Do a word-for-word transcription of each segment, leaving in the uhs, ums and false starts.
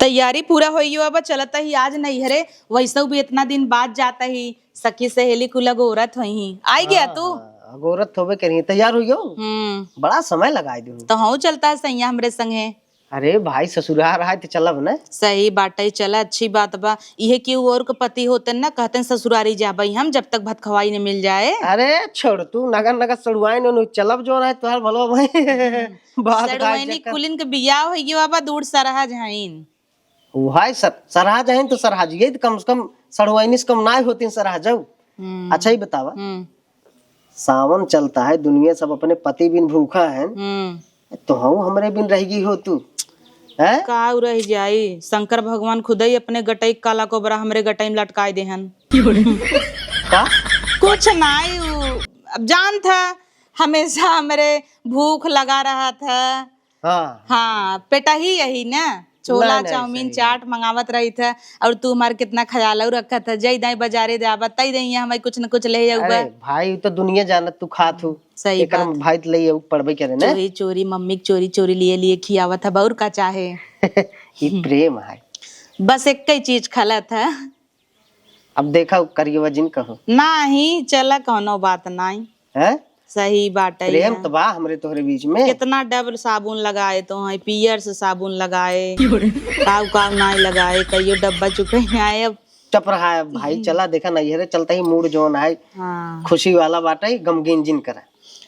तैयारी पूरा होइयो, अब चलत ही आज नैहरे, वैसे भी इतना दिन बाद जात ही, सखी सहेली कुल अगोरत होइहीं। आई गया तू? हाँ, अगोरत होबे करिहीं, तैयार होइयो। हम्म। बड़ा समय लगाए दू। तो हूँ चलता है सैया हमरे संगे। अरे भाई, ससुरार आए तो चलब न। सही बात है, चला, अच्छी बात बा। इहे कि उ और के पति होते न, कहते ससुरारी जाबई हम, जब तक भत खवाई न मिल जाए। अरे छोड़ तू, नगर नगर सड़ुआइन न चलब जो रहे तोहार भलो भाई। बात का सड़ुआइनी चक्कर। कुलिन के बियाह होइ गयो बा, दूर सरहज हईन। उहाई सर-, सरहज हईन तो सरहज, ये तो कम से कम सड़ुआइनी से कम नाय होतीन सरहज। हम्म। अच्छा ही बतावा, हम्म। सावन चलता है, दुनिया सब अपने पति बिन भूखा है, हम्म। तो हूँ हमरे बिन रह गई हो तू, हैं? काऊ रह जाई, शंकर भगवान खुदई अपने गटई काला कोबरा हमरे गटई में लटकाए देहन। का? कुछ नाई, उ, अब जानत ह, हमेशा हमरे भूख लगा रहत ह। हाँ। हाँ, पेटही यही न, छोला नाई, नाई, चाउमीन सही। चाट मंगावत रहित ह, और तू हमार कितना ख्याल रखत ह। जई दाई बाजारे जाबा, तई दई हमें कुछ न कुछ ले अउबा। अरे भाई, उ तो दुनिया जानत तू खात हूँ। सही एकर बात। भाई त ले अउ पड़बे करे न। चोरी चोरी, मम्मी के चोरी चोरी लिए लिए खियावत ह, और का चाहे? ई प्रेम है। बस एक ही चीज खलत ह। अब देखा, करियवा जिन कहो। नाही, चला, कौनो बात नाही। हैं? सही बात है प्रेम यार। तो बा हमरे तोहरे बीच में। कितना डब साबुन लगाए तो हैं, पियर से साबुन लगाए, काऊ काऊ नाही लगाए, कहियो डब्बा चुके नाही आए। अब चुप रहा है भाई, हम्म। चला, देखा, नैहरे चलता ही मूड जौन है, हाँ। खुशी वाला बाटे, गमगीन जिन करा।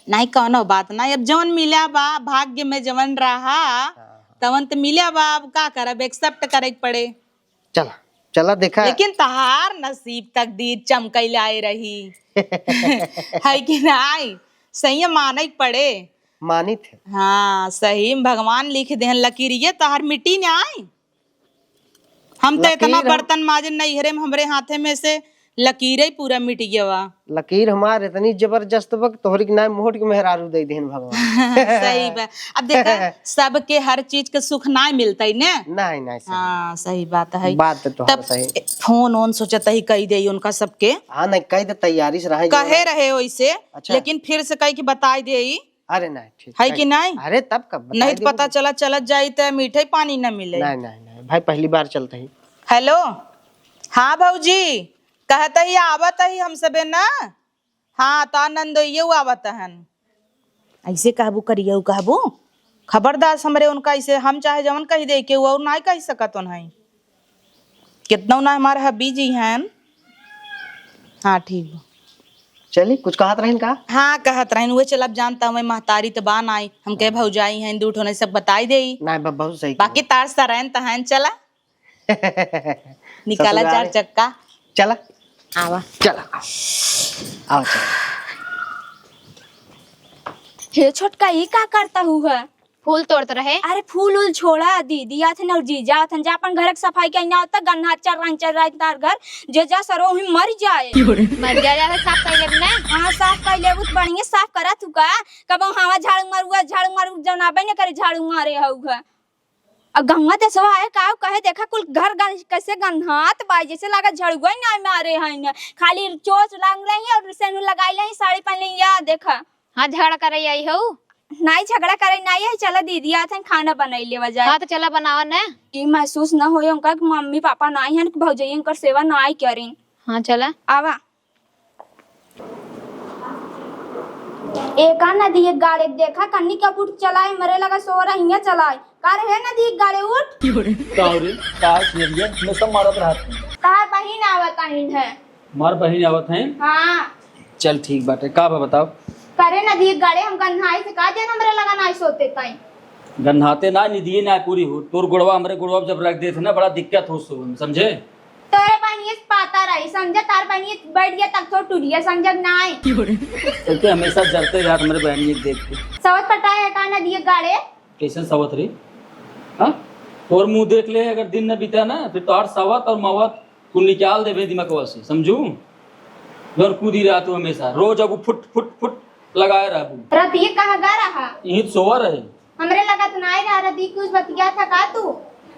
नाही, कौनो बात नाही, अब जौन मिला बा, भाग्य में जवन रहा, हाँ। तवन त मिला बा, अब का करब, एक्सेप्ट करे के पड़े। चला, चला देखा। लेकिन तहार नसीब तकदीर चमकैले आए रही। है कि नाई? सही माने के पड़े। मानित है। हाँ, सही में भगवान लिख देहन लकीरिये तहार मिटी नाई। हम तो इतना लकीर हम बर्तन माजे नैहरे में हमरे हाथे में से लकीरे ही पूरा मिट गया बा। लकीर हमार इतनी जबरदस्त बा कि तोहरी के नाम मोहट के मेहरारू दे देहन भगवान। सही बा। अब देखा, सबके हर चीज के सुख ना मिलता ही ने। नहीं, नहीं, सही। हाँ, सही बात है। बात तो तोहर तब सही। फोन ओन सोचत ही कही दे उनका सबके। हाँ, नहीं, कह दे, तैयारी से रहे कहे जो। रहे वैसे, अच्छा। लेकिन फिर से कह के बताई दे। अरे नहीं, ठीक है कि नहीं? अरे तब कब बताई नहीं तो देबो? पता चला, चलत जाई त मीठे पानी न मिले। नहीं, नहीं, नहीं, भाई पहली बार चलते ही। हेलो, हाँ भौजी, कहत ही आवत ही हम सबे ना। हाँ, तो नंदोइये आवत हन। ऐसे कहबू, करियऊ कहबू, खबरदार हमरे उनका ऐसे, हम चाहे जवन कही दे के, उ और नाय कही सकत उन्हें। कितनौ ना हमार हबी जी हन। हाँ, ठीक बा। चली, कुछ कहत रहिन का? हाँ, कहत रहिन, उहे चलब जानता, मैं महतारी त बा नाई, हम कहे भौजाई हैं, दू ठो नहीं सब बताई देई। नाई, बा-, बहुत सही बाकी कहू। तार सरैन तहन चला। निकाला ससुराल। चार चक्का। चला। आवा। चला। आवा, चला। हे छोटका, ई का करता हुआ? फूल तोड़त रहे। अरे फूल उल छोड़ा दीदी, आथन और जीजा आथन, जा अपन घर के सफाई कइना होता, गन्हात चर्राइन चर्राइन तार घर, जे जा सरो ही मर जाए। मर जाए, ज्यादा साफ कर लेब ना। हाँ, साफ कर लेबू त बढ़िया साफ करा तू का, कबो हवा झाड़ू मारुआ, झाड़ू मारू जनाबे न करे, झाड़ू मारे हऊ घर। अब गंगा देशवा है का कहे, देखा कुल घर गन-, कैसे गन्हात बा, जैसे लगा झड़ुआ ही ना मारे हैं, खाली चोच लाग रही है और सेनु लगाई रही, साड़ी पहन ली, या देखा। हाँ, झगड़ा करे आई हो? नाई, झगड़ा करे नाई है। चला दीदी, आथन खाना बनाई लेवा जाए। हाँ, तो चला बनावा ने। ई महसूस न होए उनका कि मम्मी पापा नाई हन, कि भौजाई उनकर सेवा नाई करिन। हाँ, चला। आवा। एका नदी एक गाड़े देखा, कन्नी के उठ चलाए, मरे लगा सो रहिया चलाए। का रे नदी एक गाड़े उठ। का हो रे? का है छिनरिया? मैं सब मारत रहत हूँ। तहार बहिन आवत आइन है। हमार बहिन आवत है? हाँ। चल ठीक बाटे, का बा बताओ? करे नदी एक गाड़े हम गन्हाई से का देन हमरे लगा नाई सोते ताई। गन्हाते ना, निदिये ना पूरी हो। तोर गोड़वा हमरे गोड़वा पे जब रख देते ना, बड़ा दिक्कत हो सुबह में, समझे? तोरे बहिनिये से पाता रही, समझे? तार बहिनिये बैठ गया तक तो टूट गया, समझे नाई? तो के हमेशा जरते रहत हमरे बहिनिये के देख के। सवत पटाए है का नदी एक गाड़े? कैसन सवत रे? हाँ? तोर मुंह देख ले, अगर दिन न बीता ना, फिर तोहार सवत और मवत कुल निकाल देबे दिमागवा से, समझू? जौन कूदी रहा तू हमेशा, रोज अब फुट, फुट, फुट लगाए रहबू। रतिये कहाँ गा रहा? यहीं तो सोवा रहे। हमरे लगा तो नाई रहा, रतिये कुछ बतिया था का तू?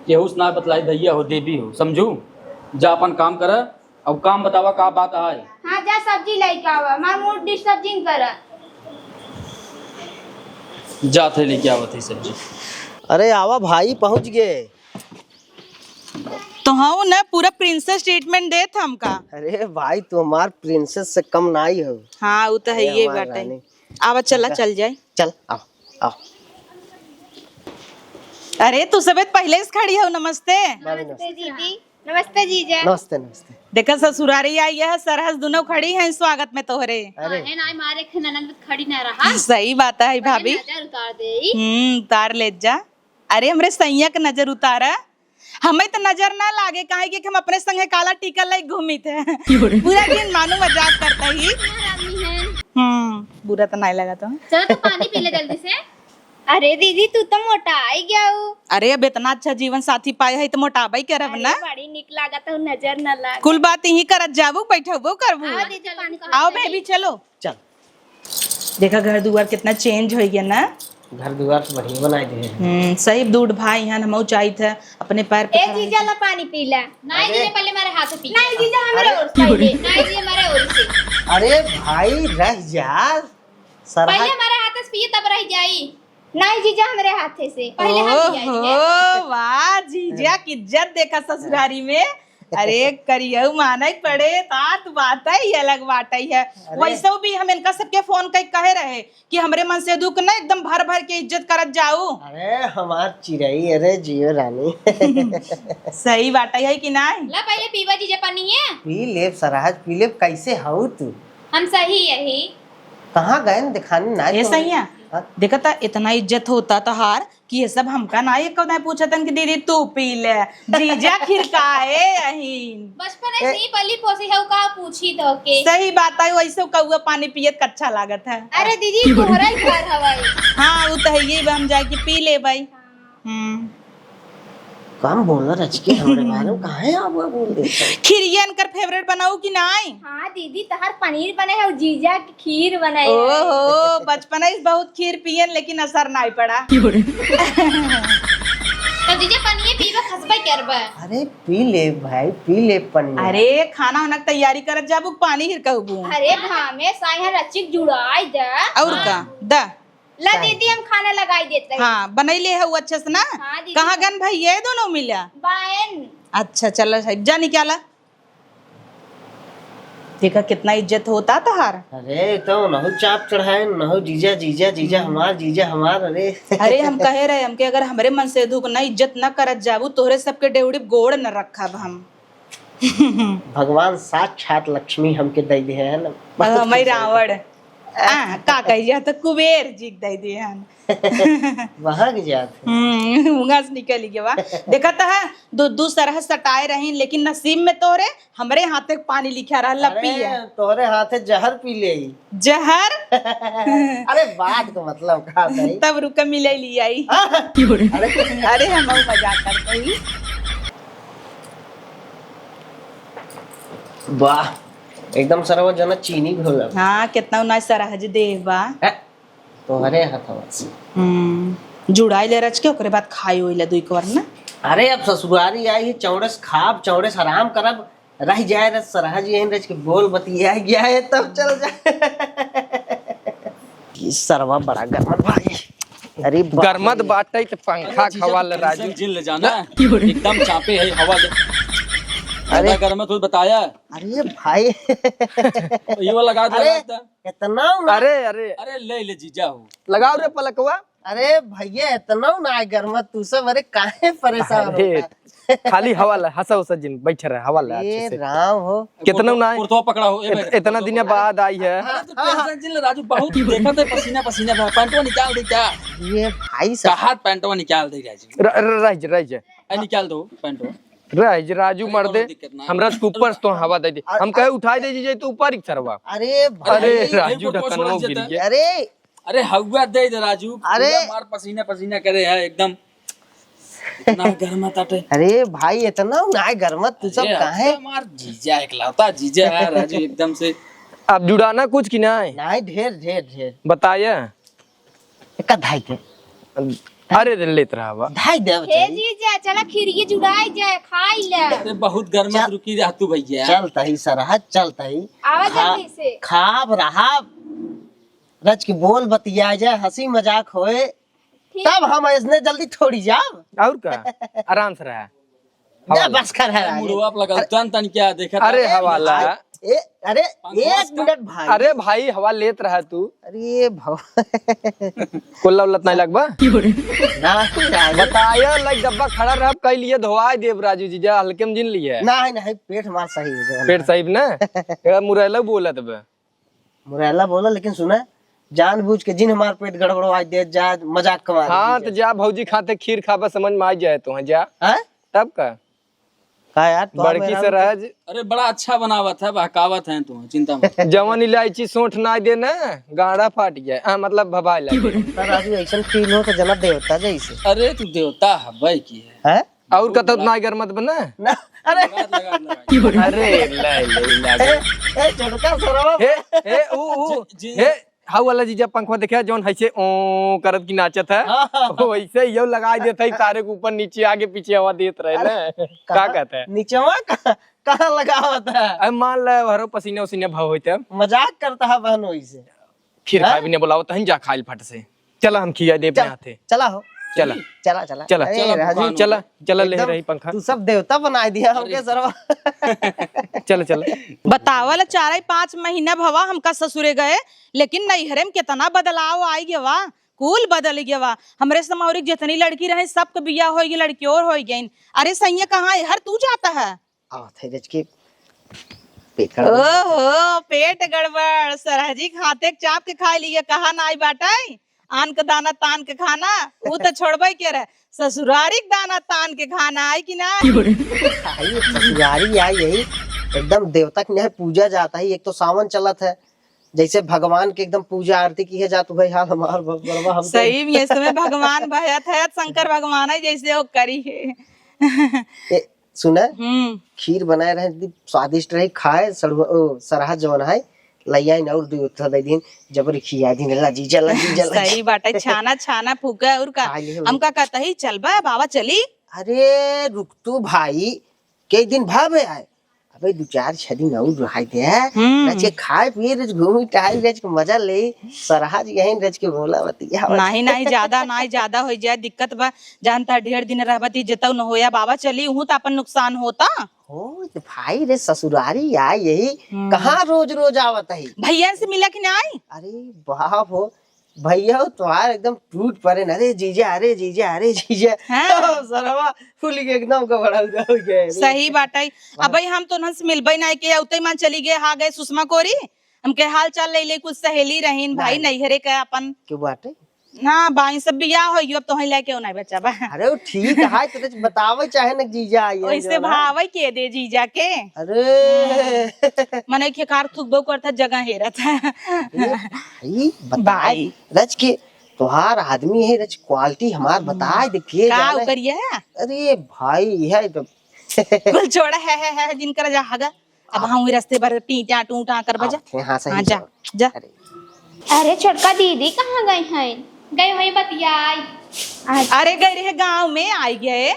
केहू से ना बतलाई, भैया हो, देवी हो, समझू? जा अपन काम कर, अब काम बतावा, का बात आए? हाँ, जा सब्जी लेके आवा, हमार मूड डिस्टर्ब जिन कर। जात है लेके आवत है सब्जी। अरे आवा भाई, पहुँच गए। तो हऊ न, पूरा princess treatment देत हमका। अरे भाई, तू हमार princess से कम नाई हो। हाँ, उ तो अरे है ये हमार बात है। रानी। आवा, चला, चल। चल जाए। चल, आओ, आओ। अरे, तू सबेद पहले से खड़ी हो। नमस्ते। भाभी, नमस्ते। नमस्ते दीदी। नमस्ते जीजा। नमस्ते, नमस्ते। देखा, ससुरारी आई है, सरहज दुनो खड़ी हैं स्वागत में तोहरे। अरे। काहे ना मारे खे ननद खड़ी ना रहा। सही बात है पहले भाभी। नजर उतार दे। हम्म, उतार ले जा। अरे, हमरे सैया के नजर उतारा। हमें तो नजर ना लागे, काहे कि हम अपने संगे काला टीका लई घूमित है। पूरा दिन मानू मजाक करता ही। हम्म, बुरा तो नहीं लगा तो। चलो तो पानी पी ले जल्दी से। अरे दीदी, तू तो मोटा आई गया हो। अरे, अब इतना अच्छा जीवन साथी पाए है तो मोटाबा ही करब अरे, ना। बड़ी निक लागत हो, नजर न लागे। कुल बात यही करत जाबू, बैठबो करबू। आओ दीदी, पानी कहाँ आओ से बेबी, चलो। चल। देखा, घर दुआर कितना change हो गया ना। घर दुआर तो बढ़िया बनाए दे हैं। हम्म, सही दूध भाई हैं, हम चाहित है अपने पैर पे ए खड़ा जीजा, होके। ला पानी पी ला। नहीं अरे। जीजा, पहले हमारे हाथ से पी। नहीं जीजा, हमारे अरे। ओर से पहले। नहीं जीजा, हमारे ओर से। अरे भाई, रह जा। सरहज पहले हमारे हाथ से पिए, तब रह जाई। नहीं जीजा, हमरे हाथे से। पहले हम ले जाएंगे। ओहो, वाह, जीजा की इज्जत देखा ससुरारी में। अरे, करियऊ माने पड़े, तात बात है, ये अलग बात है। अरे। वैसे भी हम इनका सबके फोन कई कहे रहे कि हमरे मन से दुख ना एकदम भर भर के इज्जत करत जाऊ। अरे, हमार चिरई, अरे जियो रानी। सही बात है कि नहीं? ला पहले पीवा जीजा पानी है। पी लेब सरहज, पी लेब। कैसे हऊ तू? हम सही यही। कहाँ गए न दिखाने ना ए तो सैया, हाँ? देखा ता इतना इज्जत होता तोहार कि ये सब हमका ना एक कौदा पूछतन कि दीदी तू पी ले, जीजा खिर का है अहीन। बचपन ए- से ही पली पोसी है, का पूछी तो के। सही बात है, वैसे कौआ पानी पियत कच्चा लागत है। अरे दीदी, तोहरा ही घर हवाई। हाँ, वो तो है, ये हम जाए कि पी ले भाई। हम्म। कम बोला रच के हमरे बारे में काहे आप वो बोल देते हैं? खीरिया इनकर favourite बनाऊ कि नाई? हाँ दीदी, तहर पनीर बने है और जीजा के खीर बने है। ओहो, बचपन से बहुत खीर पियन, लेकिन असर नाई पड़ा। तो जीजा पनिये पीबे, खसबे करबे। अरे पी ले भाई, पी ले पनिया। अरे खाना वाना के तैयारी करत जाबू, पानी हिर कहबू। अरे घामे साहे रचिक जुड़ाई दे। और का? द। ला दीदी, हम खाना लगाई देते हैं। हाँ, बनैले हऊ अच्छे से ना? हाँ दीदी। कहाँ गन भाई ये दोनों मिला? बायन। अच्छा, चलो, जा निकाला। देखा कितना इज्जत होता तोहार। अरे, तो नहु चाप चढ़ाए, नहु जीजा, जीजा, जीजा हमार, जीजा हमार, अरे। अरे, हम कहे रहे, हमके अगर हमरे मन से दुख ना, इज्जत ना करत जाबू, तोहरे सबके डेवड़ी गोड़ न रखब हम। भगवान साक्षात लक्ष्मी हमके दे दे है ना। अब हमारे रावण। आ, का कही जा, तो कुबेर जी के दे दे हन। बहक जात है। हम्म, मुंगा से निकल गया बा। देखा तो है, दो, दो सरह सटाए रही, लेकिन नसीब में तोरे, हमरे हाथे पानी लिखा रहा, अरे, लपी है। तोरे हाथे जहर पी ले। जहर? अरे, बात का मतलब का भाई? तब रुका, मिले ली आई। अरे, अरे, हम मजाक करते ही। वाह, एकदम सरवा जना चीनी घोलल। हाँ, कितना उनाई सरहज देह बा। हैं? तोहरे हथवा से। हम्म, जुड़ाई ले रच के, ओकरे बाद खाई होई ले दुई कवर ना। अरे, अब ससुरारी आई है, चौड़स खाब, चौड़स आराम करब, रह जाए रच सरहज, यहीं रच के बोल बतिया गया है, तब चल जाए। ई सरवा बड़ा गरमत भाई। अरे बाप गरमत रे। बाटे त पंखा अरे जीजा, खवा तो ले tension राजू। जिन ले जाना। एकदम चापे है हवा ले। अरे। ज्यादा गरमत हो बताया। अरे भाई। ये वाला लगा दे, अरे, लगा दे। इतना ना। अरे, अरे। अरे ले ले जीजा हो। लगाओ रे पलकवा। अरे भैया, इतना ना गरमत तू सब, अरे काहे परेशान अरे, होता है? खाली हवा ला, हंसा उसा जिन, बैठे रहे, हवा ला ए अच्छे से। राम हो। कितना कुर्तो-, ना है? कुर्तो पकड़ा हो, ए इत-, भाई, इतना कुर्तो दिन पकड़ा। बाद आई है। अरे तो tension जिन ले राजू, बहुत देखत है पसीना पसीना बा, पैंटवा निकाल दे क्या? ये भाई साहब। कहा पैंटवा निकाल दे राजू? र-, र-, रह जा, रह जा। ए, निकाल दो पैंटवा। रह जा राजू, अरे, मर कोनो दे। दिक्कत ना है। हमरा से ऊपर से तो हवा दे दे। अरे, हम कहे उठाई दे जीजे, तू ऊपर ही सरवा। अरे भाई। अरे, अरे, राजू, ऊपर ऊपर ढक्कनवा छोड़ गिर देता। गया। अरे। अरे, हवा दे दे राजू। अरे। पूरा मार पसीना पसीना करे है एकदम। इतना गर्मा ताटे। अरे भाई, इतना ना गर्मा, तू सब अरे, काहे? अब तो हमार जीजा, इकलौता जीजा है राजू एकदम से। अब जुड़ाना कुछ कि नहीं? नहीं, ढेर, ढेर, ढेर। बताया। एक धाई के। अरे रे, लेत रहा बा। धाई देव हे चाहिए। जीजा, चला खीरिये जुड़ाई जाए, खाई ले। अरे बहुत गर्मा चल। रुकी रह तू भैया। चल तही सरहज, चल तही। आवा खा-, जल्दी से। खाब रहा, रच के बोल बतिया जाए, हंसी मजाक होए, ठीक। तब हम ऐसने जल्दी थोड़ी जाब। और का? आराम से रहा। जा हवाला। बस कर है ए, आगे। मुड़वा पे लगा, अरे, तन तन क्या देखा अरे, था? हवाला। ए, अरे, पंखवा एक से मिनट भाई। अरे भाई, हवा लेत रहा तू। अरे भाई। कोल्ला उल्ला त नाहीं लगबा? ना, ना। बताया, लाइक डब्बा खड़ा रहा, कई लिए धोआई देब राजू जीजा, हल्के में जिन लिए। नहीं, नहीं, पेट हमार सही है, जो पेट है। सही ना? एका मुरैला बोलत बा। मुरैला बोला, लेकिन सुना, जानबूझ के जिन हमार पेट गड़बड़वाई देत जा, मजाक कमा रही हाँ, है। तो जा भौजी खाते खीर खाबा, समझ में आ जाए तो, हाँ, जा। हैं? तब का? का यार, तो बड़की मेहरारू से रह ज- अरे, बड़ा अच्छा बनावत है, बहकावत है तू, चिंता मत। जवन इलायची सोंठ ना दे ना, गाड़ा फाट जाए, हाँ, मतलब भभाए लगे। सर, आज ऐसन फील हो तो जना देवता जैसे। अरे, तू देवता है, भाई की है। हैं? और कतौ नाई गरमत बना? ना, अरे। लगा, लगा, लगा। अरे, ले, ले, ले। ए, ए, छोटका सरवा। हे, हे, ऊ, ऊ, जी, जी। हे, हाउ वाला जीजा पंखवा देखा, जौन हैसे ओ करत की नाचत है। हाँ, हाँ, हाँ। वैसे ही यो लगाई देत है, तारे के ऊपर नीचे आगे पीछे हवा देत रहे ना। अरे, का कहाँ, कहत है? नीचवा कहाँ, कहाँ लगावत है? अरे मान ले, हरो पसीने उसीने भाव होते। मजाक करता है बहन वैसे। खीर खाए हाँ? भी नहीं बोलावत है, जा खाइल फट से। चला, हम खिया दे अपने चल, हाथे। चला हो। चला। चला, चला। चला। अरे, चला, राजू, दुकान चला, में। चला, ले एकदम रही पंखा। तू सब देवता बनाए दिया हमके अरे। सरवा। चला, चला। बतावल, चार पाँच महीना भवा हमका ससुरे गए, लेकिन नैहरे में कितना बदलाव आइ गवा, कुल बदल गवा। हमरे समौरी के जितनी लड़की रहे, सबके बियाह होइ गए, लड़की और होइ गइन। अरे सैया, कहाँ है हर तू जाता है? आवत है रच के पेट गड़बड़। ओहो, पेट गड़बड़, सरहजी खाते के चाप के खाए लिए, कहा नाई बाटे, आन के दाना तान के खाना, ऊ तो छोड़बे के रहे, ससुरारी के दाना तान के खाना, आई कि ना? आई ससुरारी आई यही, एकदम देवता के यहाँ पूजा जाता है। एक तो सावन चलत है, जैसे भगवान के एकदम पूजा आरती की है जात हुए हाल हमार ब-, बड़वा हम तो सही में, इस समय भगवान भयत है, शंकर भगवान है, जैसे वो करी है। ए, सुना, हम्म। खीर बनाए रहे, इतनी स्वादिष्ट रही, खाए, सड़ुआ, ओ, सरहा जवन है, लइया ने और दो थो दे दिन, जबरी खिया दिन, ला जीजा, ला जीजा, ला सही जीजा। बात है, छाना, छाना फूका और का। खा लिए हम का कहता ही, "चल बा, बाबा चली।" अरे, रुक तू भाई, कई दिन भावे आए, अबे दो चार छह दिन और रहाई दे, हम्म। रच के खाए पिए, रच घूमी टहल, रच के मजा ले, सरहा जी यहीं रच के बोला बतिया। नहीं, नहीं, ज्यादा, नहीं, ज्यादा हो जाए, दिक्कत बा, जानता ढेर दिन रहबती, जतऊ न होया, बाबा चली, उहू त अपन नुकसान होता। हो, तो भाई रे ससुरारी आ यही, हम्म। कहाँ रोज रोज आवत है? भैया से मिला कि नाई? अरे बाप हो, भैया हो तोहार एकदम टूट परे न, "अरे जीजा, अरे जीजा, अरे जीजा।" हाँ। सरवा फूल के एकदम घबराउरा हो गए। सही बात है। वाह। अब भाई हम तो उन्हन से मिलबे नाई के, उतई मान चली गए, हा गए सुषमा कोरी, हमके हाल चाल ले ले, कुछ सहेली रहीन, भाई नहीं। नैहरे के अपन। क्यों बाटे? ना, बाई सब बियाह हो गयो, अब तोहई लेके नाई बचा बा। अरे, वो ठीक है, तो कुछ बतावे चाहे न जीजा, ये वैसे जो ना। भावे के दे जीजा के। अरे। मने के कार थुकबो करता, जगह हेरत है। अरे भाई, बताए, बाई। रच के तोहार आदमी है, रच quality हमार बताए दे के का जाने। करिए है? अरे भाई, यह तो कुल छोड़ा है, है, है, जिनकर जा हगा। अब हाँ। हम वही रास्ते भर टीटा टूटा कर बजा। आप थे, हाँ, सही हाँ, जा, कहो। जा। अरे। अरे छोटका दीदी कहाँ गई हैं? गई हुई बतियाई। अच्छा। अरे गई रहे गाँव में, आई गए।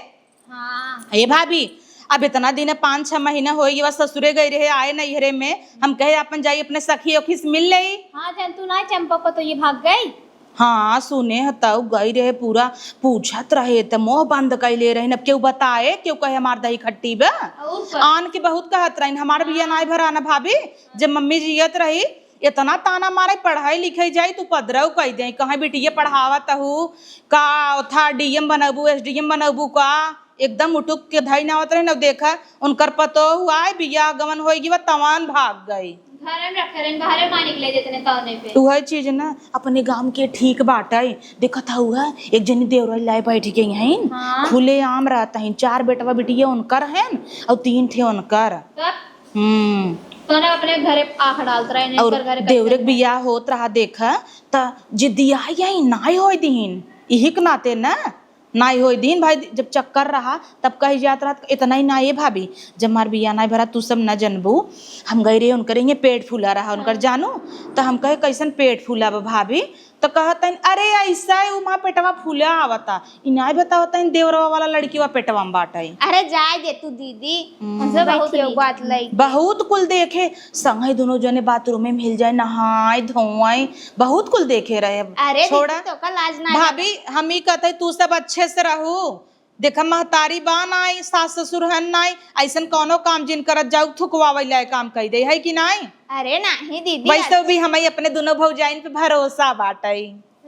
हाँ। ए भाभी, अब इतना दिन, पाँच छह महीना हो गया ससुरे गई रहे, आए नैहरे में, हम कहे अपन जाई अपने सखी ओखी से मिल लेई। हाँ, जन तू ना चंपा को तो ये भाग गई। हाँ, सुने ह तउ गई रहे, पूरा पूछत रहे त मोह बंद कइले रहिन। अब केहू बताए, केहू कहे हमार दही खट्टी बा। और का? आन के बहुत कहत रहिन, हमार बिया नाई भरा ना भाभी, जब मम्मी जियत रही, इतना ताना मारे, पढ़ाई लिखाई जाई त उपद्रव कइ दे, कहे बिटिया पढ़ावत हू का, थर्ड डीएम बनबू, एसडीएम बनबू का? एकदम उठुक के धई ना आवत रहे न, देखा उनकर पतोह आए, बियाह गवन होई गई बा, तवान भाग गई। घरे में रखे रहन, बाहरे माँ निकले देते ने तौने पे। उहे चीज ना, अपने गांव के ठीक बाटे, देखत हउआ, एक जनी देवराई लाए बैठ गई हैं, हाँ। खुले आम रहत हैं, चार बेटवा बिटिया उनकर हैं और तीन ठे उनकर। तब? हम्म। तो ना अपने घरे आँख डालत रहे, और इनकर घरे देवरे के बियाह होत रहा, देखा, त जिदिया यही नाई होई दीन, इही के नाते ना। नाई होई दिन भाई, जब चक्कर रहा, तब कही जात रहा, "इतना ही ना, ए भाभी, जब हमार बिया नाई भरा, तू सब ना जनबू, हम गई रहे उनकर, इहे पेट फूला रहा उनकर, हाँ। जानू।" तो हम कहे, "कैसन पेट फूला बा भाभी?" तो कहत हन, "अरे, ऐसा है, उ माँ पेटवा फूला आवता।" ई नाई बतावत हन, देवरवा वाला लड़की वा पेटवा में बाटे। अरे, जाए दे तू दीदी, हम्म। उनसे बहुत बैठियो नीक। बात लई। बहुत कुल देखे, संगे दोनों जने बाथरूम में मिल जाए, नहाए धोए, बहुत कुल देखे रहे। अरे छोड़ा। दीदी, तो का लाज ना भाभी, हम ही कहते तू सब अच्छे से रहू, देखा, महतारी बा नाई, सास ससुर हन नाई, अइसन कौनो काम जिन करत जाऊ, थुकवावइ लाए काम कइ दे, है कि नाई? अरे नाहीं दीदी, वैसे भी हमइ अपने दुनो भौजाइन पे भरोसा बाटइ।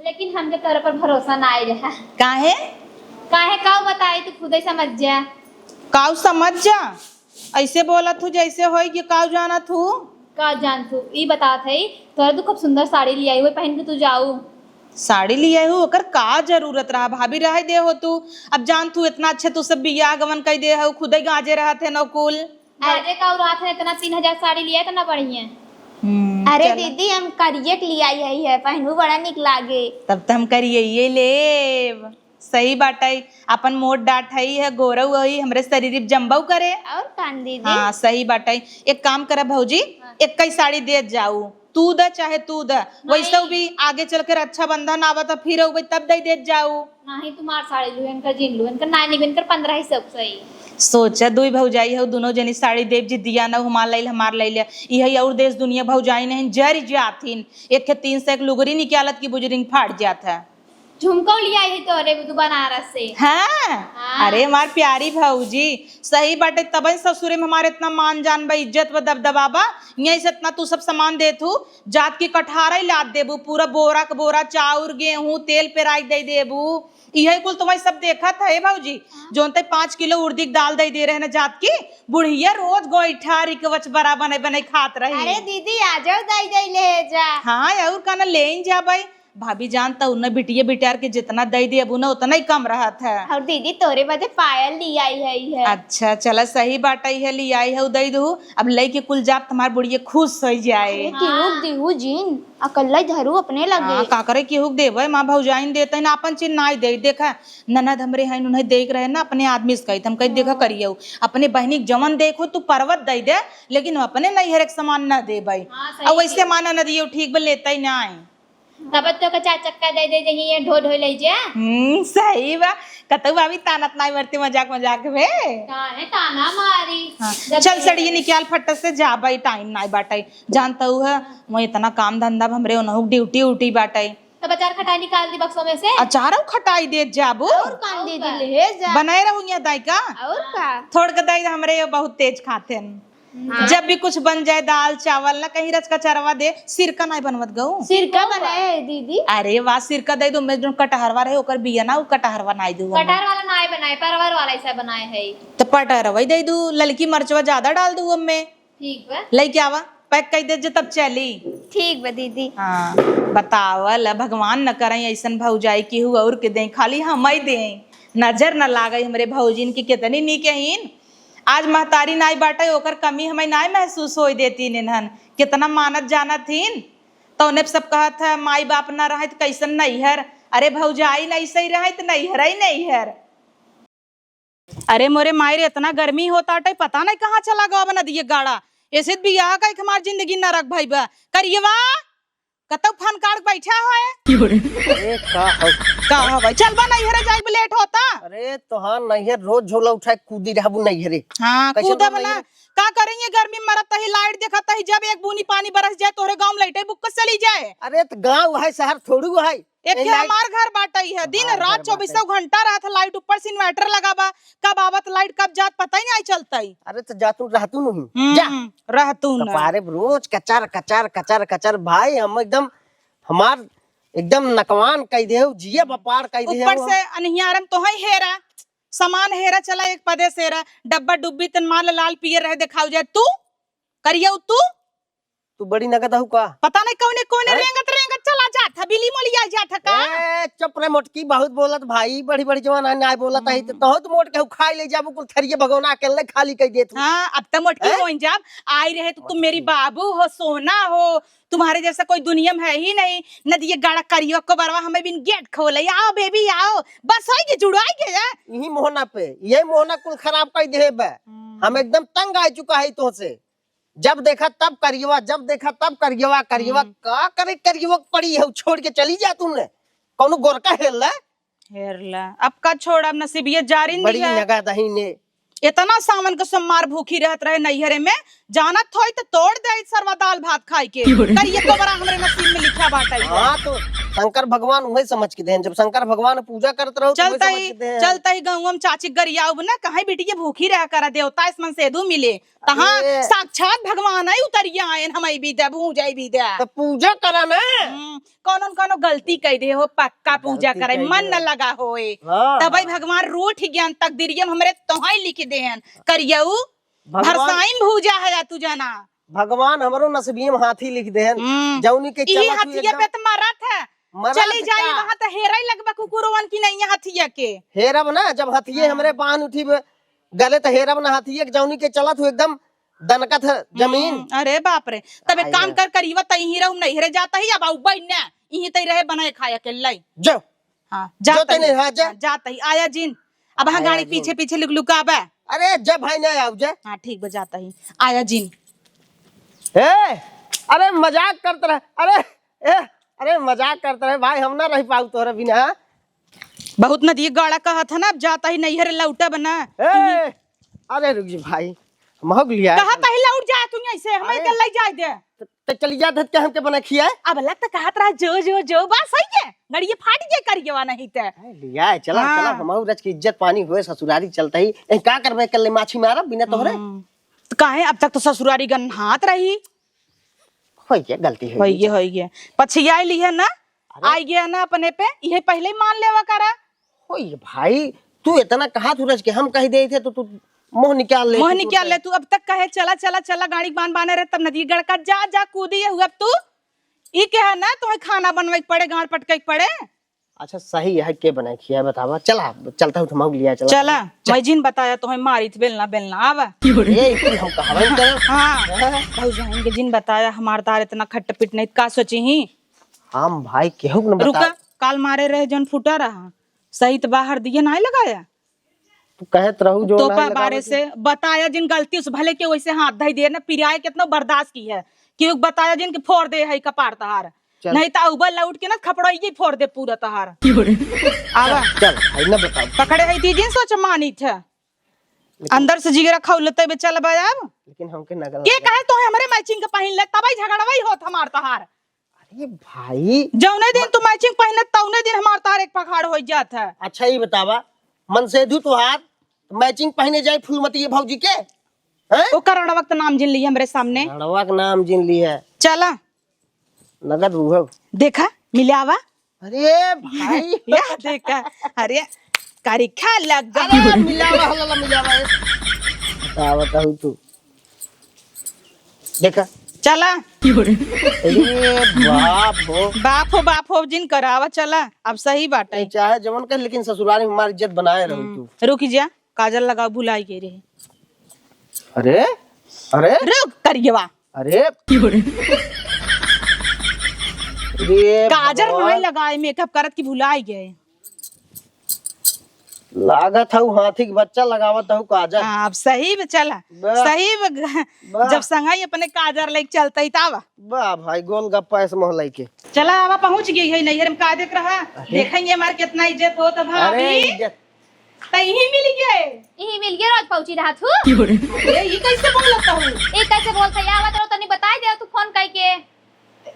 लेकिन हमके तोरे पर भरोसा नाई रहा। काहे? काहे, काउ बताई, तू खुदइ समझ जा। काउ समझ जा? अइसे बोलत हू जइसे होइ कि काउ जानत हू। का जानत हू? ई बतात हई, तोरे तू खूब सुंदर साड़ी लियाई हुई, पहिन के तू जाऊ। साड़ी लियाई हू, ओकर का जरूरत रहा भाभी, रहइ दे हो तू। अब जानत हू एतना अच्छे तू सब बियाह गवन कइ दे हउ, खुदइ गाँजे रहत है नौकुल। गाँजे का रहत है, एतना तीन हजार साड़ी लियाई, एतना बढ़िया। हम्म, अरे चला। दीदी, हम करिये के लियाई हई है, पहिनू बड़ा निक लागे। तब त हम करिये लेब। सही बाटइ, आपन मोट डाट हई है, गोरउ हई, हमरे शरीर पे जम्बउ करे। और कान दीदी? हाँ, सही बाटइ। एक काम करा भौजी, हाँ। एक्कइ साड़ी देत जाऊ, तू द चाहे तू द, नहीं। वैसे भी आगे चल के रक्षाबंधन आवत, फिर अउबइ तब दइ देत जाऊ। नाहीं, तुम्हार साड़ी लू, इनकर जीन लू, इनकर नानी, इनकर पन्द्रह ही सब सही। सोचा, दुई भौजाई हउ, दुनो जनी साड़ी देब, जिद्दिया न हमार लइल, हमार लइल, इहइ और देश दुनिया भौजाई नहीं जरि जाथिन, एक के तीन सौ एक लुगरी निकालत की बुजरिन फाट जात है। झुमकौ लियाई है तोरे बदे बनारस से। हाँ? हाँ। अरे हमार प्यारी भौजी, सही बाटे, तबहिं ससुरे में हमार एतना मान जान बा, इज्जत बा, दबदबा बा, यहीं से एतना तू सब सामान देत हू, जात की कटहरइ लाद देबू, पूरा बोरा क बोरा चाउर, गेहूं, तेल पेराइ दइ देबू, इहइ कुल तुम्हइ सब देखत है भौजी। हाँ। जौन तइ पाँच किलो उड़दी क दाल दइ दे रहे न जात की, बुढ़िया रोज गोइठा रिकवच बरा बनइ बनइ खात रही। अरे दीदी, आ जाओ, दइ दइ ले जा। हाँ, और का न लेइन जा बइ। भाभी जान, त उन्हें बिटिया बिटियार के जितना दइ देबू न, उतना ही कम रहत है। और दीदी, तोरे बदे पायल लियाई है, है। अच्छा, चला, सही बाटइ है, लियाई है, दइ दू। अब लइके कुल जाब, तुम्हार बुढ़िया खुश होइ जाए। अरे, केहू क दिहू जिन, अकल्लइ धरू अपने लगे। हाँ, का करे, केहू क देबइ, माँ भौजाइन देतइ न, आपन चीज नाई देइ। देखा, ननद हमरे हइन, उन्हें देइ क रहे न, अपने आदमी से कहित, हम कहित, देखा हाँ। करियउ, अपने बहिनी क जवन देखो, तू पर्वत दइ दे, लेकिन अपने नइहर क समान न देबइ। हाँ, सही और वैसे कही। माना नदियो ठीक बा, लेतइ नाई। तब तो के चार चक्का दइ दे, जहीं ये ढो ढो लइ जा। हम्म, सही बा। कतउ भाभी तानत नाई मरते मजाक मजाक में। काहे ताना मारी? हाँ। जब चल, दे सड़िए दे। निकाल फट से, जा भाई, टाइम नाई बाटइ। जानत हू है, वहीं एतना काम धंधा, हमरे ओनहु ड्यूटी उटी बाटइ। तब अचार खटाई निकाल दी बक्सों में से। अचारउ खटाई देत जाबू। और कान दीदी, ले जा। बनाए रहू यहाँ दाई का? और का? थोड़ के दाई, हमरे ये बहुत तेज खाते हैं। हाँ। जब भी कुछ बन जाए, दाल, चावल, ना कहीं रच का चरवा दे, सिरका नाई बनवत गऊ। सिरका बनाए है दीदी। अरे वाह, सिरका दइ दू, मैं जो कटहरवा रहे, ओकर बिया ना, उ कटहरवा नाई दू हमें। कटहर वाला नाई बनाए, परवर वाला ऐसा बनाए है। तो पटहरवा ही दइ दू, ललकी मरचवा ज्यादा डाल दू हमें। ठीक बा। लइके आवा, पैक कइ दे जे तब चली। ठीक बा दीदी। हाँ, बतावल, भगवान न करइ अइसन भौजाई केहू और के दें, खाली हमइ दें। नजर न लागइ हमरे भौजिन की, केतनी नीक हीन। आज महतारी नाई बाटइ, ओकर कमी हमइ नाई महसूस होइ देतीन इन्हन। केतना मानत जानत हीन। तौने सब कहत है, माई बाप न रहइ त कइसन नइहर। अरे भौजाई न अइसइ रहइ त नइहरइ नइहर। अरे मोरे माई रे, एतना गर्मी होत आटइ, पता नाहीं कहाँ चला गवा बा नदिये गाड़ा। ऐसे त बियाह कइके हमार जिंदगी नरक भई बा। करियवा, कतउ फन काढ़ बइठा होए? अरे का हो? का हो भाई? चल बा नइहरे जाइब, लेट होता। अरे तोहार नइहर रोज झोला उठाए कूदी रहबू नइहरे। हाँ, कइसे कूदब ना। नइहरे? का करें ये गर्मी में मरत ही, लाइट देखत ही, जब एक बूनी पानी बरस जाए तोहरे गाँव में लाइटे बुक कर चली जाए। अरे त गाँव है, शहर थोड़ू है। एक ए, ठे लाइट हमार घर बाटइ है, दिन हमार रात घर बाटइ। चउबीसों घंटा रहत है लाइट, ऊपर से इन्वर्टर लगा बा, कब आवत लाइट, कब जात, पता ही नाहीं चलतइ। अरे त जातू रहतू नहीं, हम्म, जा। रहतू न। कपारे रोज कचर, कचर, कचर, कचर, भाई हम एकदम, हमार एकदम नकवान कइ देउ, जिया बपार कइ देउ ऊपर हम। से अनहियारम तोहई हेरा, सामान हेरा, चला एक पदे से हेरा, डब्बा डुब्बी तन माल लाल पियर रहे देखाउ जाए, तू करियउ तू। तू बड़ी नगद हऊ का? पता नहीं कउने कउने हैं? रेंगत रेंगत चला जात है, बिली मोलिया जात है का? ए, चुप रे मोटकी, बहुत बोलत भाई, बड़ी बड़ी जवान है, नाय बोलत है, हम्म। तो तोहू तो मोट के खाई ले जाबू, कुल थरिये भगोना अकेले खाली कइ देत हूँ। हाँ, अब तो मोटकी हैं? होइन जाब, आई रहे तो तुम मोटकी। मेरी बाबू हो, सोना हो, तुम्हारे जैसा कोई दुनिया में है ही नहीं। नदिये गाड़ा करियो को बरवा हमें बिन गेट खोले, आओ बेबी आओ, बस होई के जुड़ाई के है। यही मोहना पे, यही मोहना कुल खराब कइ देहे बे। हम्म। हम एकदम तंग आ चुका है तो से। जब देखा तब करियवा, जब देखा तब करियवा, करियवा, हम्म। का करे करियवा पड़ी है, छोड़ के चली जा तूने। कौनो गोरका हेर ले। हेर ले। अब का छोड़, अब नसीबिये जारिन बड़ी दिया। नगा दही ने। इतना सावन के सोमवार भूखी रहत रहे नैहरे में, जानत होई त तोड़ दे सरवा दाल भात खाई के। क्यों रे? करिए कोबरा हमरे नसीब में लिखा बाटे। हाँ तो शंकर भगवान उहे समझ के देहन। जब शंकर भगवान पूजा करत रहो, तो उहे चलता समझ ही, के देहन। चलता ही गउँवा में चाची गरियाउब ना, कहाँ बिटिया भूखी रहा करा, देवता आसमान से दू मिले। तहाँ अरे। साक्षात भगवान है उतरिया आयन, हम आई भी दे, भूज आई भी दे। तो पूजा करा ना। हम्म, कौनो न कौनो गलती कह दे हो, पक्का पूजा गलती करे, कह मन दे। न लगा होए। हाँ, तबई हाँ। भगवान रूठ ज्ञान तकदीरियम हमरे तोहाई लिख देहन। करियऊ भगवान भरसाइन भूजा है या तू जाना। भगवान हमरो नसीबिये में हाथी लिख देहन। हम्म। जौनी के इही चलत हुई हथिया एकदम पे त मरत है। मरत चली जाई का? वहाँ त हेराई लगबा कुकुरवन की नहीं हथिया के। हेरब ना, जब हथिये हाँ। हमरे बांध उठी बे-, गले त हेरब ना हथिये के, जौनी के चलत हुई एकदम दनकत है जमीन। हम्म, अरे बाप रे। तब एक आय काम ना। कर, करीबा तई ही रहू, नहीं हेरे जाता ही, अब आऊ बई ना, इही तई रहे बनाए खाए अकेले। जो। हाँ, जो जाता तई ही। नहीं, हाँ, जा। हाँ, जाता ही, आया जिन। अब हाँ आया गाड़ी जिन। पीछे पीछे लुक लुकाबा। अरे, जा भाई, ना आऊ, जा। हाँ, ठीक बा, जाता ही। आया जिन। ए, अरे मजाक करत रहे। अरे, ए, अरे मजाक करत रहे भाई, हम ना रह पाऊ तोहरे बिना। बहुत नदी गाड़ा कहत है ना, अब जाता ही नैहर लौटब ना। ए, अरे रुक जी भाई, महक लिया है। कहत ही लौट जा तू ऐसे, हमें अरे। के ले जाए दे। त, त चली जात है, क्या हमके बना खिया है? अब लग त कहत रहा, "जो, जो, जो, बस है ये, गड़िए फाट गए करिएवा नहीं ते।" अरे लिया है, चला, हाँ। चला, हम रच के इज्जत पानी हुए, ससुरारी चलता ही। ए, का करबे, कल ले माछी मारब बिना तोहरे? हम्म। त काहे, अब तक तो ससुरारी गन्हात रही। होइए, गलती होइए, होइए, होइए। पछियाई ली है ना? अरे। आई गया ना अपने पे, इहे पहिले ही मान लेवा करा। होइए भाई, तू इतना कहा तू रच के हम कह दे थे तो तू मुँह निकाल ले मोह तू निकाल तो। ले तू। अब तक कहे, "चला, चला, चला, गाड़ी बांध बांधे रहे, तब नदी गड़का जा, जा कूदी है, अब तू ई कहे ना, तुम्हें खाना बनवे के पड़े, गाड़ पटके के पड़े।" अच्छा, सही है, के बनाए खिया, बतावा। चला, चलता हूँ, थमाऊ लिया, चला। चला, चल। मैं जिन बताया, तुम्हें मारित बेलना, बेलना, आवा। ए, इतनी हम कहावन करे। हाँ, हाँ। भौजाइन के जिन बताया, हमार तार इतना खट पिट नहीं, का सोची ही? हम भाई, केहू के न बता। रुका, काल मारे रहे, जौन फूटा रहा, सही त बाहर दिए नहीं लगाया। तू कहत रहू जो तोपा नहीं लगावे बारे के। से बताया जिन गलती से, भले के वैसे हाथ धई दे ना, पिराए कितना बर्दाश्त की है, कि बताया जिन के फोड़ दे है कपार तहार। चल। नहीं त उबल लौट के ना खपड़ोइये फोड़ दे पूरा तहार। क्यों रे? आवा। चल, चल, भाई, ना बताओ। पकड़े है ती जिन सोच मानी थे। लेकिन अंदर से जिगरा खौलते बे चल बे अब। लेकिन हमके नगल के लगा। कहे तो हमरे matching के पहिन ले, तबई झगड़वई होत हमार तहार। अरे भाई। जौने दिन म- तू matching पहिने, तौने दिन हमार तहार एक पखाड़ हो जात है। अच्छा, ये बतावा, मनसेधु तोहार matching पहिने जाए फूलमती ये भौजी के? हैं? ओकर अड़वक त नाम जिन ली हमरे सामने। अड़वक नाम जिन ली है। चला। नगद उहो। देखा, मिलावा। अरे भाई। या देखा, अरे, करिखा लग गई। अरे, मिलावा, हल्ला मिलावा, ए। बतावा, बताऊ तू। देखा। चला। अरे बाप हो। बाप हो, बाप हो, जिन करावा, चला। अब सही बात है। ए, चाहे जवन कर, लेकिन ससुराल में हमारी इज्जत बनाए रहू हम्म, तू। रुक जा, काजल लगाओ, भुलाई गई रही। अरे, अरे। रुक, करियवा। अरे। अरे काजर भगवान। नहीं लगाए, makeup करत की भुलाई गए। लागत है उ हाथी के बच्चा लगावत है काजर। हाँ, अब सही में चला। वाह। सही में ग-, वाह। जब संगई अपने काजर लेके चलता ही तब। वाह भाई, गोलगप्पा ऐसे मोह लेके। चला, अब पहुँच गई है नैहर में, का देख रहा? अरे। देखेंगे हमार कितना इज्जत होत है अरे, भाभी। इज्जत। त इही मिल गए। इही मिल गए, रोज पहुँची रहा तू। अरे, ई कैसे बोलत हूँ? ई कैसे बोलत है? आवत रहो, तनी बताई दे तू फोन करके।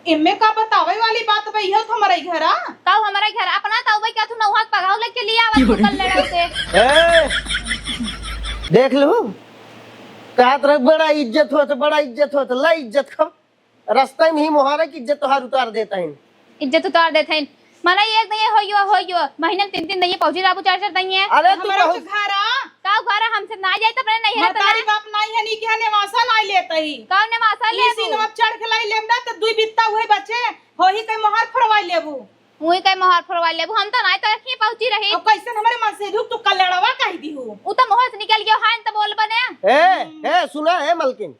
इनमें का बतावे वाली बात बा? इहो तो हमारे घर आ। का हमारे घर? अपना तो वही का तू नौहा पगाव लेके लिया आवत तू कल लड़ाई से। ए, देख लो, कहत रहे बड़ा इज्जत होत, बड़ा इज्जत होत, ला इज्जत खा। रास्ता में ही मोहारा की इज्जत तोहार उतार देता है। इज्जत उतार देत हईन। माने एक दइये होइयो, होइयो। महीने में तीन, तीन दइये पहुँची जाबू, चार, चार दइये। अरे तू हमारा बहुत तो घर आ। का घर आ, हमसे ना जाए तो अपने नहीं रहता महतारी ना। बाप नहीं है, नी के नेवासा ना लेता ही। का नेवासा ई लेबू? सीनवा चढ़ के लाई लेब ना तो दुई बित्ता हुए बचे, होही कहीं मोहार फोड़वाई लेबू। हुई कहीं मोहार फोड़वाई लेबू, हम तो नहीं तो रखी पहुँची रही। अब कैसे हमारे मन से दुख तू कल्याणवा कह दी हो। उ तो मोहर से निकल गयो है, तो बोल बने। ए, ए, सुना, ए मलकिन,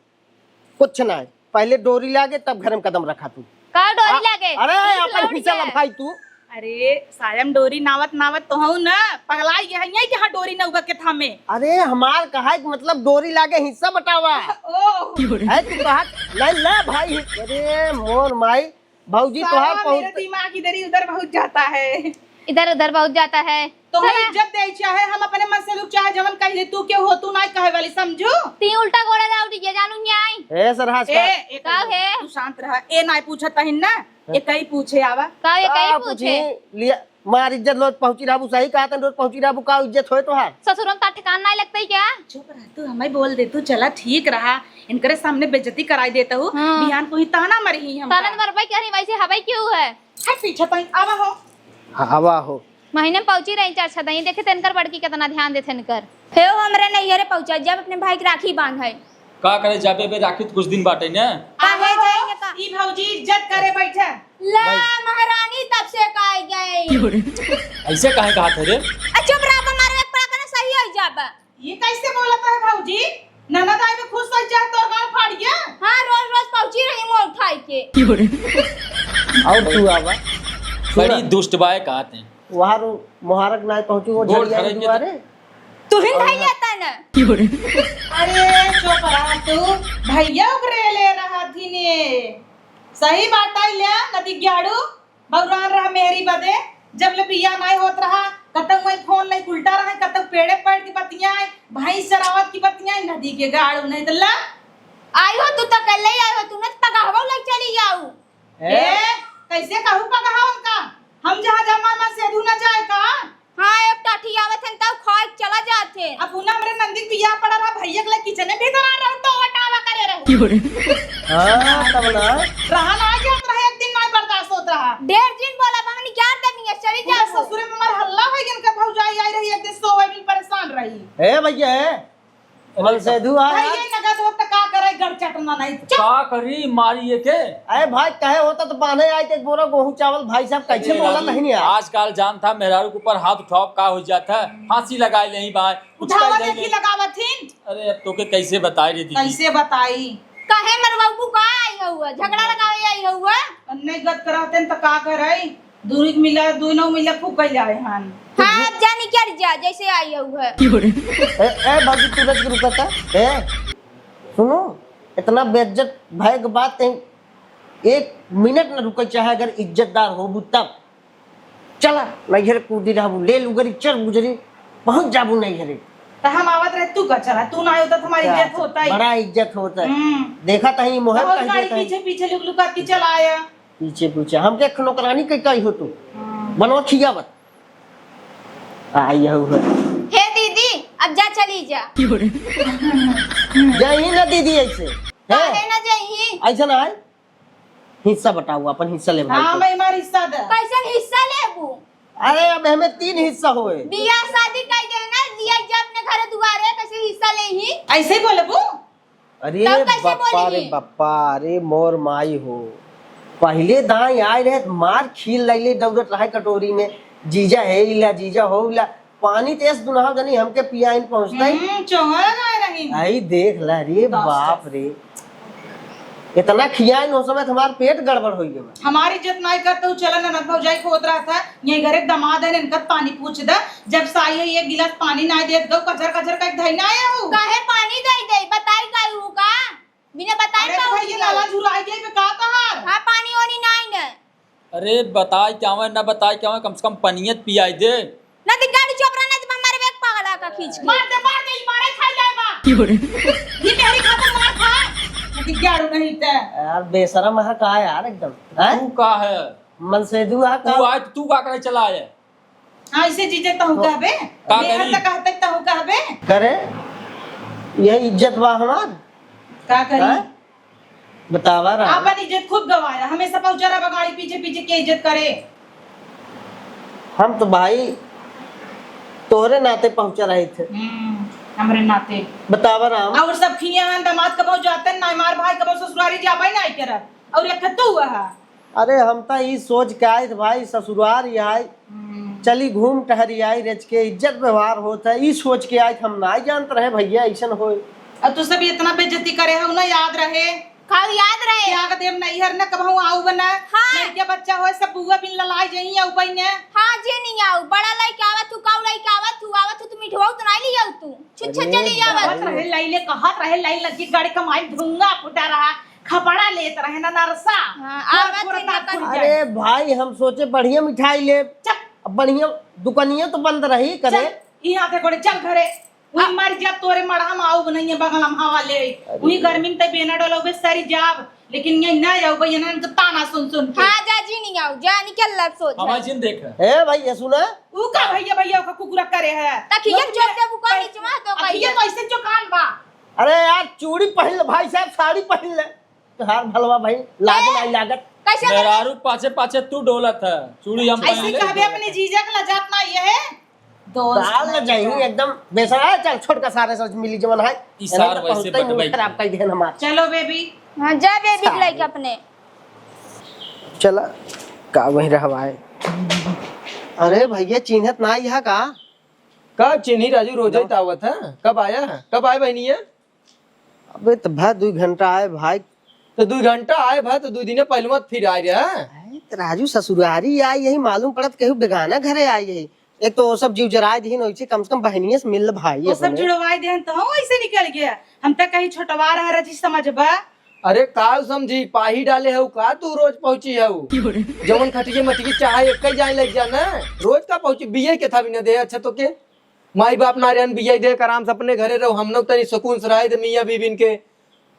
कुछ ना है, पहले डोरी लागे तब घर में कदम रखा तू। का डोरी आ, लागे? अरे, ई अपन लौट हिस्सा गया। ला भाई तू। अरे, सायम डोरी नावत नावत तो हूँ ना, पगलाई ये है कि हाँ डोरी नौबा के थामे। अरे, हमार कहा है कि मतलब डोरी लागे हिस्सा बटावा। ओ। है तू कहा, नहीं ला भाई। अरे, मोर माई, भौजी साला तोहार मेरा पहुँच दिमाग इधर ही उधर बहुत जाता है। इधर उधर बहुत जाता है। तो हम चला। इज्जत दे, चाहे हम अपने मन से लोग, चाहे जवन कह ले, तू क्यों हो, तू नाई कहे वाली, समझू? ती उल्टा गोड़ा जाऊ, ये जानू न्याय। ए, सरहज ए, का? ए, का है? तू शांत रहा। ए, नाई पूछत तहिन ना, ए, कई पूछे आवा। का ये कई का पूछे? पूछी? लिया, मार इज्जत रोज पहुंची रहबू, सही कहा तन, रोज पहुंची रहबू, का इज्जत होए तोहार? ससुर में ता ठिकान नाई लगता ही क्या? चुप रह तू, हमें बोल दे तू, चला ठीक रहा, इनकरे सामने बेइज्जती कराई देता हूँ, हाँ। बिहान को ही ताना मरी ही हम ताना। मरबई कह रही, वैसे हवाई क्यों है? हट पीछे तो आवा हो। हाँ, आवा हो। महीने में पहुंची रही चार छह दिन, देखे तेनकर बड़की कितना ध्यान देथे इनकर। हे ओ हमरे नैहरे पहुंचा, जब अपने भाई के राखी बांध है। का करे जाबे बे, राखी तो कुछ दिन बाटे ने। काहे आवा हो। जाएंगे का? ई भौजी इज्जत करे बैठे। ला भाई। महारानी तब से काहे गए। ऐसे काहे कहा थे रे? आ चुप रहा, मारे एक पड़ा करे सही हो जाबा। ये कैसे बोलत है भौजी? ननद आई में खुश हो जाए तोर गाल फाड़ गया। हाँ, रोज रोज पहुंची रही मुंह उठाई के। और तू आवा। बड़ी दुष्ट बाय कहते हैं। वहाँ रो मोहारक नाय पहुंचू, वो गोड़ झड़िया धरे के दुआरे। तू ही और नहीं हाँ। लेता ना। अरे चुप रहा तू, भैया ओकरे ले रहा थी ने। सही बात आई ले, नदी ग्याड़ू। बौरान रहा मेहरी बदे, जब ले बियाह नाई होत रहा, कतौ वही फोन नहीं उल्टा रहे, कतौ पेड़े पड़ के बतियाए, भैंस चरावत की बतियाए, नदी के गाड़ू नहीं तो ला। आई हो तू तो कल ही आई हो, तू नहीं तो पगहवा लग चली जाऊ। ए? ए, कैसे कहू पगहा उनका? हम जहाँ जमा मा सेधु न जाए का? हाँ, एक टाठी आवत हन तब खाए के चला जात है। अब उन्हें हमरे नंदी के बियाह पड़ा रहा, भैया के लिए किचन में भीतर आ रहा तो वटावा करे रहो। हाँ, तब ना। रहा ना जात रहे, एक दिन ना बर्दाश्त होत रहा। ढेर दिन बोला, हमनी क्या देनी है, चली पूरे जाओ। ससुरे में हमार हल्ला है, इनका भौजाई आई रही, एक दिन सोवे बिन परेशान रही। ए भैया, ए। मन से धुआ भाई, यार। ये नगद हो तो का करे, गड़ चटना नहीं। चुप। का करी, मारी ये के? अरे भाई, कहे होता तो बांधे आए थे एक बोरा गेहूं चावल, भाई साहब, कैसे अरे बोला राजू, नहीं यार? आजकल जानता, मेहरारू के ऊपर हाथ उठाओ, का हो जाता है? फांसी लगाए ले ही भाई, कुछ उठावा कह दे देखी नहीं। लगावत हिन। अरे, अब तोके कैसे बताई रे दीदी? कैसे बताई? काहे मरवाऊ का आई हुआ? झगड़ा लगावे आई हुआ? अन्ने गत करते न त का करे? दूरी के मिला, दुनो मिला फूकल जाए हन। हाँ, अब जानी क्या जा, जैसे आई हुआ। ए, ए, बाबू, तू रच के रुका था। ए, सुनो, इतना बेइज्जत भय के बात कहीं एक मिनट न रुके, चाहे अगर इज्जतदार होबू तब। चला, नैहर कूदी रहबू, ले लू गरी, चल गुजरी, पहुँच जाबू नैहरे। त हम आवत रहे, तू का चला, तू ना आवत त हमारी क्या इज्जत होता ही। बड़ा इज्जत होता है। हम्म। देखा तही मोहर बहुत कह गाड़ी देता है। पीछे पीछे लुक लुका के चला आया। पीछे पीछे, हमके एक नौकरानी के कही हो तू। हम्म। बनवा खियावत। आई हऊ है। हे दीदी, अब जा चली जा। जाई ना दीदी ऐसे। हैं? काहे ना जाई? ऐसे ना है। हिस्सा बताओ, अपन हिस्सा ले भाई हाँ, के। मैं हमार हिस्सा दे। कैसन हिस्सा लेबू? अरे, अब हमें तीन हिस्सा होए। बियाह शादी कर देना, जिया जा अपने घर दुआरे, कैसे हिस्सा ले ही? ऐसे ही बोलबू? अरे तब कैसे बप्पा रे बोली? बप्पा, अरे मोर माई हो। पहिले दाई आए रहे, मार खील लैले दौड़त रहे कटोरी में, "जीजा हे इला, जीजा हो इला।" पानी तेज दुनहा जनी हमके पियाइन पहुँचता ही। हम्म, चोहर आए रही। आई देख ला रे दस बाप रे। इतना खियाइन हो समय हमार पेट गड़बड़ हो गया। हमारी इज्जत नाई करते हो, चलन ननद भौजाई को होत रहा था। यही घरे के दामाद है, इनका पानी पूछ दे। जब साई है, एक गिलास पानी नाई देत गऊ, कचर कचर का एक धई ना आया हो। काहे पानी दे दे? बताई काई हूँ का? बिना बताई अरे का तो हो भाई, ये गया? नाला झुराई गई बे का तहार? हाँ, पानी ओनी नाई न। अरे बताई क्या हुआ, ना बताई क्या हुआ, कम से कम पनियत पियाई दे। ना तो गाड़ी चोपड़ा ना तो हमारे बैग पागल आका खींच के। मार दे, मार दे, ई मारे खाई जाए बा। ये मेरी खातिर मार खा। ना तो गाड़ू नहीं ते। यार बेशरम है का यार एकदम, हैं? तू का है? मनसेधु आ तू का? आज तू का करे चला आया? हाँ, इसे जीजे तहु तो कहबे? का मेहर करी? त कहते तहु कहबे? करे, यही इज्जत बा हमार। का करी? हाँ? बतावा रहा। आपन इज्जत खुद गवाया, हमेशा पहुंचा रहा बगाड़ी पीछे पीछे के इज्जत करे। हम तो भाई तोहरे नाते पहुंचा रहे थे। हम्म, हमरे नाते। बतावा राम। और सब खिया हैं, दामाद कबो जाते ना, हमार भाई कबो ससुरारी जाबे ना करत। और एक तू है। अरे हम त ई सोच के आइत भाई ससुरार आए, हम्म। चली घूम टहरी आई, रच के इज्जत व्यवहार होत है, ई सोच के आइत, हम नाई जानत रहे भैया ऐसन होए। और तू सब इतना बेइज्जती करे हो ना, याद रहे। खाऊ याद रहे। त्याग देम नैहर न कबहू आऊ बना। हाँ। लड़के बच्चा होए सब बुआ बिन ललाई जही आऊ बने। हाँ जे नहीं आऊ, बड़ा लइका आवत तू, काऊ लइका आवत तू, आवत तू, तू मिठवा तो नाई लियाऊ तू। छुच्छा अरे चली आवत। कहत रहे लैले, कहत रहे लैले, लगी गाड़ी कमाई धुआं फुटा रहा। खपड़ा लेत रहे ना नरसा। हाँ, तोर आवत पुरता है ना खुल जाए। अरे भाई, हम सोचे बढ़िया मिठाई ले। चुप। अब बढ़िया दुकानिया तो बंद रही करे। चल, ई हाथे गोड़े, चल घरे। उही आ- मर जाब तोरे मड़हा में, आउब नहीं है बगल में हवा ले। अरे। उही गर्मी में ते बेना डोलउबे सरी जाब, लेकिन ये ना आउबे, ये ना तो ताना सुन सुन के। हाँ, जा जी नहीं आउ, जा निकल ला सोच। हमारी जिन देख। ए भाई, ये सुना। ऊ का भैया, भैया का कुकुरा करे है? तखिया लोग चोप दे बुका पै-, निचवा तो अखिया कहिए। तो ऐसे जो कान बा। अरे यार, चूड़ी पहन ले भाई साहब, साड़ी पहन ले। तोहार भलवा भाई, लाज ए, नाई लागत। कैसे मेहरारू पाछे पाछे तू डोलत है, चूड़ी हम ऐसे पहन ले। कहबे अपने जीजा के लजात ना ये है। दोस्त दाल न नहीं जाई, का। एकदम बेसरा है। चल, छोटका सारे से मिली जवन है। ई सार एने तो वैसे पहुँचते ही बटवाई। मूड खराब कर देहन हमार। चलो बेबी। हाँ, जा बेबी के सारे। लइके अपने। चला, का वही रहवाए। अरे भैया, चिन्हत ना यहाँ का? का चिन्ही राजू, रोजे लो। त आवत है। कब आया? कब आए बहनिया? अबे त भा दुई घंटा आए भाई। त दुई घंटा आए भा, त दुई दिने पहलुआ त फिर आए रहे। अरे त राजू ससुरारी आए, यही मालूम पड़त केहू बेगाना घरे आए यही। एक तो वो सब जीव जराए दिहिन, वैसे कम से कम बहनिया से मिल भाई वो सब अपने। जुड़वाए देहन त हम वैसे निकल गया। हम त कहीं छोटवा रह रजी समझबा। अरे काउ समझी, पाही डाले हऊ का तू रोज पहुँची हऊ? जवन खटिए मटिए चाहे एक ही जाए लग जा ना, रोज का पहुँची बिये के था भी न दे। अच्छा तो के माई बाप ना रहन बियाई दे, आराम से अपने घरे रहो, हम लोग तनी सुकून से रहे दे मियाँ बीबिन के।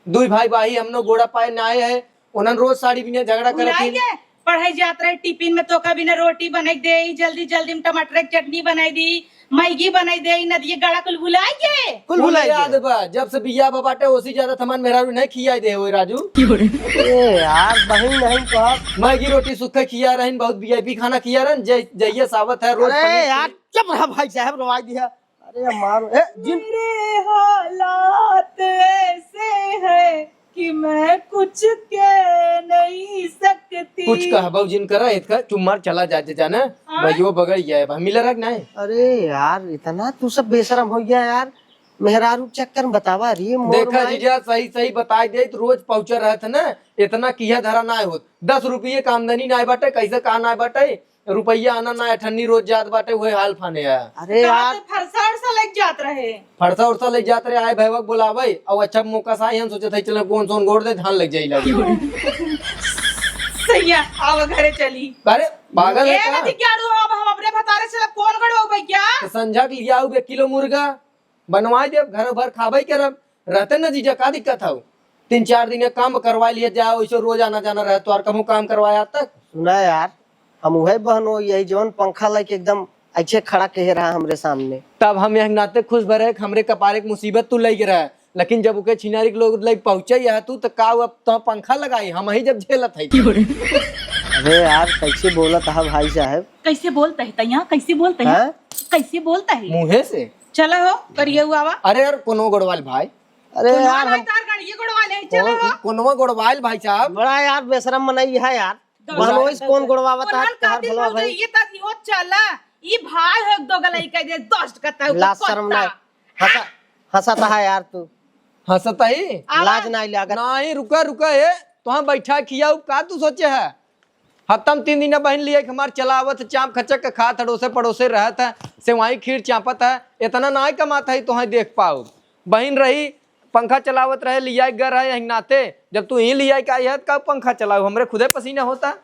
दुई भाई बाही हम लोग गोड़ा पाए ना आए है, उन्हन रोज साड़ी बिने झगड़ा करत भुलाई ही। गए, पढ़ाई जात रहे टिफिन में तोका बिना रोटी बनाई दे, जल्दी जल्दी में टमाटर की चटनी बनाई दी, मैगी बनाई दे, नदिये गड़ा कुल भुलाई गए। कुल कुल भुलाई याद गए। बा, जब से बियाह बा बाटे ओसी ज्यादा थमान मेहरारू नहीं खियाई दे होए राजू। ए यार बहिन नहीं कह। मैगी रोटी सुखे खिया रहन, बहुत वीआईपी खाना खिया रहन, जय जइया सावत है रोज अरे पनीर यार चुप रहा भाई साहब, रोवाई दिया। अरे मारो, ए, जिन मेरे हालात ऐसे हैं कि मैं कुछ कह नहीं सकती। कुछ कहबो जिन करा, इतका चुप मार चला जा, जा, जाना। हाँ? भइयो बगड़ गया है, मिला रख नहीं। अरे यार, इतना तू सब बेशरम हो गया यार। मेहरारू के चक्कर में बतावा रे, मोर देखा माई। जीजा, सही, सही बताई दे, तो रोज पहुंचा रहत है ना, इतना किया धरा ना होत। दस रुपये का आमदनी ना बाटे, कैसे कहा ना बाटे, रुपया आना ना, अठन्नी रोज जात बाटे, वही हाल फाने आया। अरे कहाँ यार। से फरसा उरसा लग जात रहे? फरसा उरसा लग जात रहे, आए भैवक बोलावे, और अच्छा मौका सा आए, हम सोचे थे, चलो, कौन सोन गोड़ दे, धान लग जाई लगे। सैया, आवा घरे चली। अरे, पागल है ए, का? नदी के आड़ू, अब हम अपने भतारे से कौन गड़वाऊ भैया? तो संझा के लिया आऊ एक किलो मुर्गा, बनवाई देब, घर भर खाबे करब। रहते न जीजा, का दिक्कत हौ? तीन चार दिन एक काम करवा लिया जाओ, ऐसे रोज आना जाना रहे, तो और कहूँ काम करवाया आज तक? सुना यार, हम उहे बहनो यही जौन पंखा लेके एकदम ऐसे खड़ा कहे रहा हमरे सामने। तब हम यह नाते खुश भरे कि हमरे कपारे एक मुसीबत तू लेके रहा, लेकिन जब ओके छिनारी के लोग लेके पहुँचे यहाँ तू, तो का अब तो पंखा लगाई, हम ही जब झेलत है। अरे यार, कैसे बोलत है भाई साहब? कैसे बोलता है तैया? कैसे बोलता है? हाँ? कैसे बोलता है? मुँहे से। चला हो, करिए हुआ वा। अरे यार, कोनो गोड़वाल भाई। अरे कोनो यार, ना हम तार गाड़ी, ये गोड़वाल है, चला कोनो, हो। कोनो गोड़वाल भाई साहब। बड़ा यार बेशरम मनई है यार। दस बहनोई से कौन गोड़वा बता, उन्हन तहार खातिर भला हो भाई। जाई, ये तक हो चला। ई भाई हो एक दो गलाई कह दे, दस कत्ता है, लाज कुत्ता। शर्म ना। हंसा, हंसा तो है यार तू। हंसत ही? आवा। लाज ना लागत। नहीं, रुका, रुका, ए, तुहाँ बैठा खियाऊ, का तू सोचे है? हफ्ता में तीन दिन बहिन लिए, हमार चलावत, चाप खचक के खात, अड़ोसे पड़ोसे रहत है, सेवई खीर चापत है, इतना नाय कमात है, तोहे देख पाओ। बहिन रही, पंखा चलावत रहे, लिया के घर है, यही नाते, जब तू ही लिया के आई है, तो का पंखा चलाऊ, हमरे खुदे पसीना होता।